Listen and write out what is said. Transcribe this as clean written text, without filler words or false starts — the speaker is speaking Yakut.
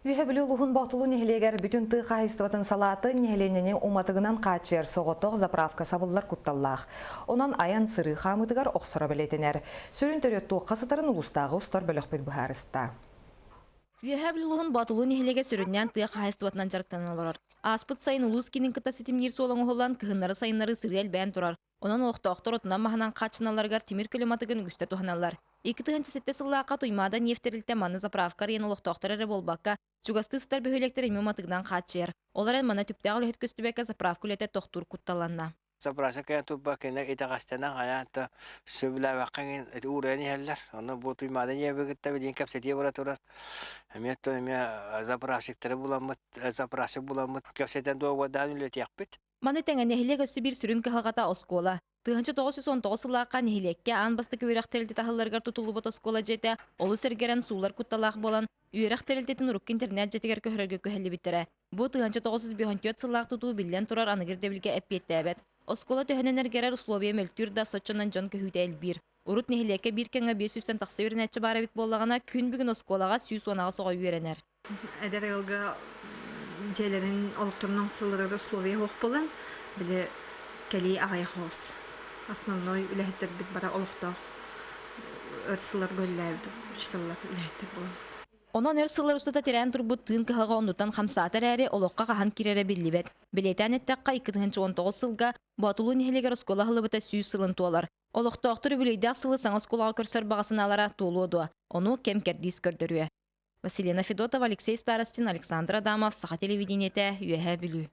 Үөһэ Бүлүү улууһун Боотулуу нэһилиэгэр бүтүн тыа хаһаайыстыбатын салаатын нэһилиэнньэни уматыгынан хааччыйар соҕотох заправка сабыллар кутталлаах. Онон айан-сырыы хаамыытыгар охсоро бэлиэтэнэр. Сүрүн төрүөт туохха сытарын улуустааҕы устар бөлөхпүт быһаарыста. Үөһээ Бүлүү улууһун Боотулуу нэһилиэгэ сүрүннээн тыа хаһаайыстыбатынан дьарыктанан олорор. Ааспыт сайын улуус киинин кытта ситимниир суол оҥоһуллан, кыһыннары-сайыннары сырыы элбээн турар. Онон олохтоохтор отунан-маһынан хааччыналларыгар тимир көлө уматыгын үгүстэ туһаналлар. 2007 сыллаахха Туймаада нефть тэрилтэ маны заправка арыйан олохтоохтор эрэ буолбакка, чугастыы сытар бөһүөлэктэр эмиэ уматыгынан хааччыйар. Ол эрэн манна түптээх үлэһит көстүбэккэ заправка үлэтэ тохтуур кутталанна. Заправка кэлэн турба кэннэ итэҕэстэнэн хайаан да сөбүлээбэххэ уурайан иһэллэр. Онно бу Туймаада ньиэби кытта билигин кэпсэтии бара турар. Эмиэ оттон эмиэ заправщиктары буламмыт, заправщик буламмыт кэпсэтэн дуогабардаан үлэтиэхпит. Маны тэҥэ нэһилиэк өссө биир сүрүн кыһалҕата оскуола. 1919 сыллаахха нэһилиэккэ аан бастакы үөрэх тэрилтэтэ аһылларыгар тутуллубут оскуола дьиэтэ олус эргэрэн суулар кутталаах буолан, үөрэх тэрилтэтин урукку интернет дьиэтигэр көһөрөргө күһэллибиттэрэ. Бу 1954 сыллаах тутуу биллэн турар аныгы ирдэбилгэ эппиэттээбэт. Оскуола төһөнөн эргэрэр условия мөлтүүр да, соччонон дьон көһүүтэ элбиир. Урут нэһилиэккэ биир кэмҥэ 500-тэн тахса үөрэнээччи баар эбит буоллаҕына, күн бүгүн оскуолаҕа 118 оҕо үөрэнэр. Эдэр ыалга дьиэлэрин олохторун оҥостоллоругар условия суох буолан, били кэлии аҕыйах оҕус. Основной үлэһиттэрбит бары олохтоох өр сылларга үлэлээбит учууталлар үлэһиттэр буолаллар. Онон өр сыллар устата тирээн турбут тыын кыһалҕа оннуттан хамсаата эрээри, олоххо хаһан киирэрэ биллибэт. Бэлиэтээн эттэххэ, 2019 сылга Боотулуу нэһилиэгэр оскуола аһыллыбыта 100 сылын туолар. Олохтоохтор үбүлүөйдээх сылы саҥа оскуолаҕа көрсөр баҕа санаалара туолуо дуо? Ону кэм-кэрдиис көрдөрүө. Василина Федотова, Алексей Старостин, Александр Адамов, Саха телевидениетэ, Үөһээ Бүлүү.